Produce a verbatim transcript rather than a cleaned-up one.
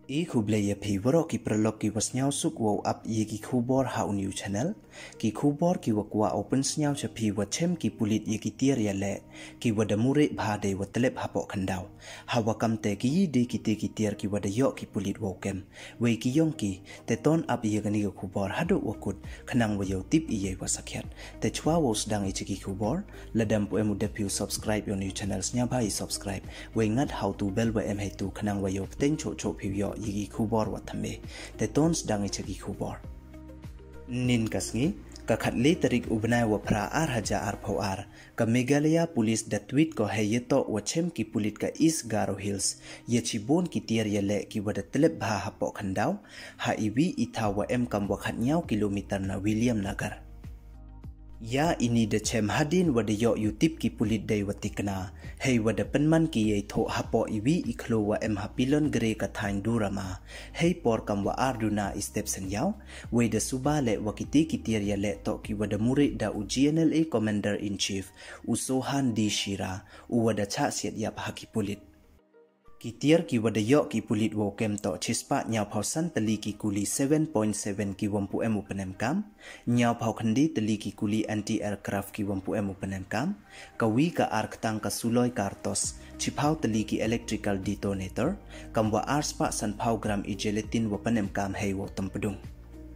I khublei ya phi waroh ki paralok ki wa sniawsuk wow ap ya ki khubor ha u new channel. Ki khubor ki wa kwah u pynsniaw cha phi wa chem ki pulit ya ki tiar ya leh ki wa da mureh bha dei wa tlep hapoh khyndaw. Ha wa kam te ki yi dei ki te ki tiar ki wa da yoh ki pulit wow kem. Wei ki yong ki, te ton ap ya kani ka khubor haduh wa kut, khnang wa yow tip i yei wa sakhiat. Te chwa wow sdang i cha ki khubor, lada ym pu em u dep phi u subscribe ya u new channel, sniawbha i subscribe. Wei ngat ha u tu bell wa em hei tu khnang wa yow pteng choh choh phi u yoh ya ki khubor wa thymme. Te ton sdang i cha ki khubor. Nin ka sngi, ka khatle tarik u bnai wa phra ar hajar ar phaw ar, ka Meghalaya Police da tweet ko hei ya toh wa chem ki pulit ka East Garo Hills ya chibun ki tiar ya leh ki wa da tlep bha hapoh khyndaw, ha i wi i thaw wa em kam wa khatnyaw kilometer na William Nagar. Ya ini da chem hadien wa da yoh u tip ki pulit dei wa tikna, hei wa da pynman ki yei thoh hapoh i wi i khlaw wa em ha Pilon Gre ka thaiñ Durama, hei por kam wa ar duna i step synyaw. Wei da suba leh wa ki te ki tiar ya leh toh ki wa da mureh da u G N L A Commander in Chief, u Sohan D Shira, u wa da chah siat yap ha ki pulit. Ki tiar ki wa da yoh ki pulit wow kem toh chispah nyaw phaw san tylli ki kuli seven point seven ki wa ym pu em u pynemkam, nyaw phaw khyndai tylli ki kuli anti-aircraft ki wa ym pu em u pynemkam, ka wi ka ar ktang ka suloi kartos, chiphaw tylli ki electrical detonator, kam wa ar spah san phaw gram i gelatin wa pynemkam hei wow tympdung.